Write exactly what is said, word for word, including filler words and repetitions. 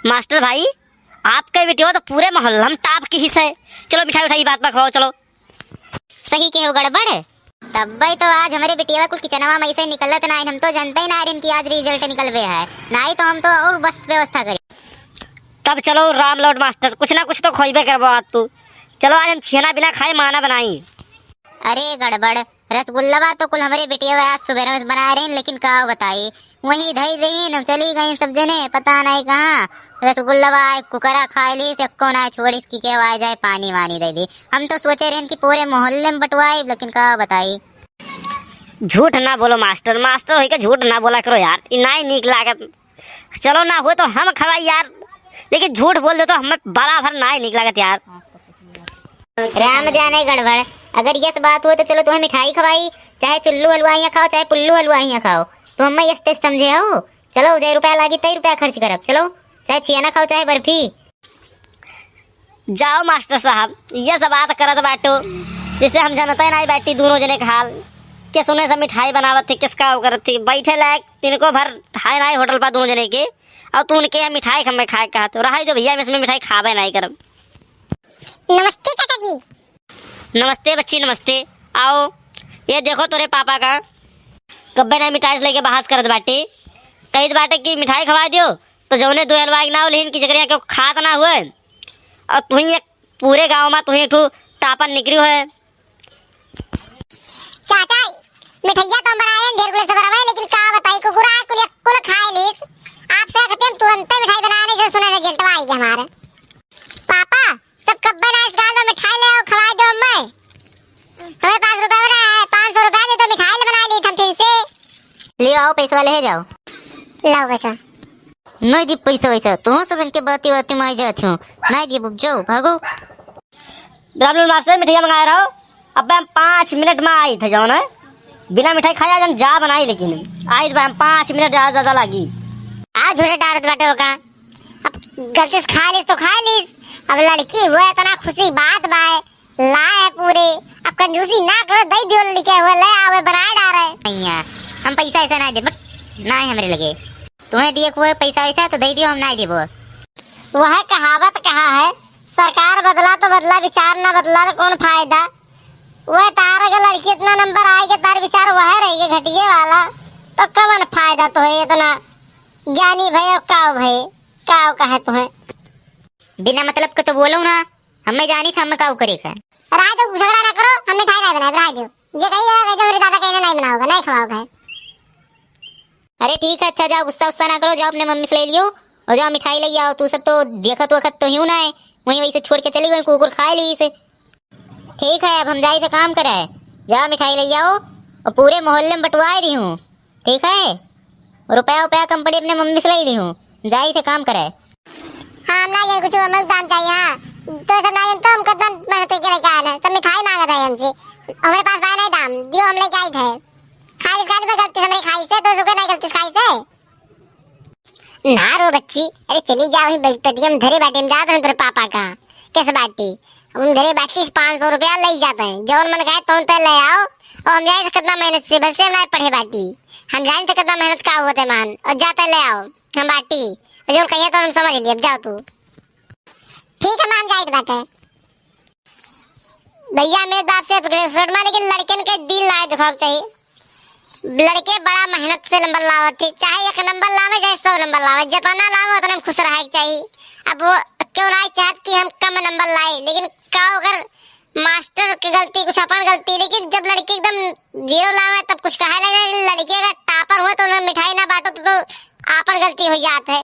मास्टर भाई, आपके बिटिया तो पूरे मोहल्ला में top की हिस्सा है। चलो मिठाई उठाई, बात बा खाओ, चलो। सही के हो गड़बड़। तब्बे तो आज हमरे बिटिया कुल किचनवा में से निकलत ना, हम तो जानते ही ना रहिन कि आज result निकलबे है, नहीं तो हम तो और मस्त व्यवस्था करी। तब चलो राम लौट मास्टर, कुछ ना कुछ तो खोइबे करबो आज तू। चलो आज हम छियना बिना खाए माना बनाई। अरे गड़बड़, रसगुल्लवा तो कुल हमरे बिटिया आज सुबह में बनाए रहिन, लेकिन का बताई, वहीं धई रहिन, चली गई सब जने, पता नहीं कहाँ। रसगुल्लवा आए कुकरा खाए ली, से एको ना छोड़िस कि केहू आए जाए पानी वानी दे दी। हम तो सोचे रहिन कि पूरे मोहल्ले में बंटवाई, लेकिन का बताई। झूठ ना बोलो मास्टर, मास्टर होइके झूठ ना बोला करो यार, ई नाई नीक लागत। चलो ना हो तो हम खवाई यार, लेकिन झूठ बोल दे तो हमें बराबर नाई नीक लागत यार। राम जाने गड़बड़, अगर यस बात हो तो चलो तुम्हें मिठाई खवाई, चाहे चुल्लू हलवा हियाँ खाओ, चाहे पुल्लू हलवा हियाँ खाओ, तो हमें यस तेस समझे हो। चलो जे रुपया लागी तई रुपया खर्च करब, चलो चाहे छियाना खाओ चाहे बर्फी। जाओ मास्टर साहब, ये सब बात करत बाटो, जिससे हम जनते नाई बाटी दोनों जने का हाल। के सुने से मिठाई बनावत थी, किसका वो करत थी, बैठे लायक तिनको भर हाय नाई होटल पर दोनों जने के, और तू उनके यहाँ मिठाई हमें खाए कहा तो रहा दो भैया, हम इसमें मिठाई खाबे नाई करब। नमस्ते चाचा जी। नमस्ते बच्ची, नमस्ते। आओ, ये देखो तोरे पापा का, कब्बे ना मिठाई से लेके बहस करत बाटे, कहित बाटे कि मिठाई खवा दियो, तो जौने दो हलवाई के नाव लेहिन कि जकरे यहाँ केहू खात ना हुए, और तुही एक पूरे गाँव में तुही एक ठो टापर निकरी हुए। चाचा, मिठैया तो हम बनाए ढेर कुल से बनवाए, लेकिन का बताई, कुकुरा कुल एक कुल खाए लीस। आपसे कहते हम तुरंते मिठाई बनाने जो सुने result आई गया हमारे। पापा, सब कब्बे ना इस गाल में मिठाई ले आओ, खवाए दो हमें। हमें पाँच रुपया वाला है, पाँच सौ रुपया दे तो मिठाई ले बना ली हम फिर से। ले आओ पैसा वाले, ले जाओ। लाओ पैसा। नहीं दी पैसा वैसा, तुम सब इनके बाती बाती में आ जाती हो। नहीं दी बुक जाओ, भागो। बिलावल मास्टर मिठाई मंगाए रहो, अब हम पाँच मिनट में आई थे जौन है, बिना मिठाई खाया जन जा बनाई, लेकिन आई तो हम पाँच मिनट ज्यादा ज्यादा लागी। आज झूठे डारत बाटे हो का? अब गलती से खा लीस तो खा लीस। अब लड़की हुए इतना खुशी बात बाय, लाए है पूरे। अब कंजूसी ना करो, दई दियो लड़के हुए, ले आवे बनाए डारे। नहीं है, हम पैसा ऐसा नहीं दे, बट ना है हमरे लगे। तुम्हें दिए हुए पैसा वैसा तो दे दियो, हम नहीं देबो। वह कहावत कहा है, सरकार बदला तो बदला, विचार ना बदला तो कौन फायदा। वह तार के लड़की इतना नंबर आए के तार विचार वह रही के घटिए वाला, तो कवन फायदा तो है इतना ज्ञानी भय, काव भय, काव कहे तो है। बिना मतलब के तो बोलो ना, हमें जानी था हमें काव करे का। राय तो झगड़ा ना करो, हम मिठाई नहीं बनाए, राय दो। ये कही है कि हमरे दादा कहने नहीं बनाओगा, नहीं खवाओगा। अरे ठीक है, अच्छा जाओ, गुस्सा उस्सा ना करो, जाओ अपने मम्मी से ले लियो और जाओ मिठाई ले आओ। तू सब तो देखत वखत तो यूं ना है, वहीं वहीं से छोड़ के चली गई, कुकुर खा ली इसे। ठीक है, अब हम जाई से काम करे, जाओ मिठाई ले आओ और पूरे मोहल्ले में बंटवाए दी हूँ, ठीक है? रुपया उपया कंपनी अपने मम्मी से ले ली हूँ, जाई से काम करे। हाँ, हम ना जान कुछ, हमें दाम चाहिए। हाँ, तो सब ना जान तो हम कितना मेहनत करके लेके आए हैं, सब मिठाई मांगत है हमसे, हमारे पास बा नहीं दाम, दियो हम लेके आई थे। खाली खाली में गलती हमरे खाई से, तो सुखे नहीं गलती खाई से। ना रो बच्ची, अरे चली जाओ, हम बै-, पेटीएम धरे बाटे, हम जात हैं तेरे पापा का। कैसे बाटी? हम धरे बाटी से पाँच सौ रुपया ले जाते हैं, जौन मन कहे तौन ते ले आओ, और हम जाए तो कितना मेहनत से, बस से हम ना पढ़े बाटी, हम जाए तो कितना मेहनत का होते मान, और जाते ले आओ, हम बाटी, और जौन कहिए तो हम समझ लिए, अब जाओ तू। ठीक है, मान जाए बाटे। भैया, मेरे बाप से रिक्वेस्ट बा, लेकिन लड़कन के दिल ना दुखावे के चाहिए। लड़के बड़ा मेहनत से नंबर लावत थे, चाहे एक नंबर लावे, चाहे सौ नंबर लावे, जितना लावे, उतने में खुश रहे के चाहिए। अब वो क्यों ना चाहत कि हम कम नंबर लाए, लेकिन का अगर मास्टर की गलती, कुछ अपन गलती, लेकिन जब लड़की एकदम जीरो लावे, तब कुछ कहे लगे, लड़की अगर टॉपर हुए, तो उन्हें मिठाई ना बांटो, तो, तो आपन गलती हो जात है।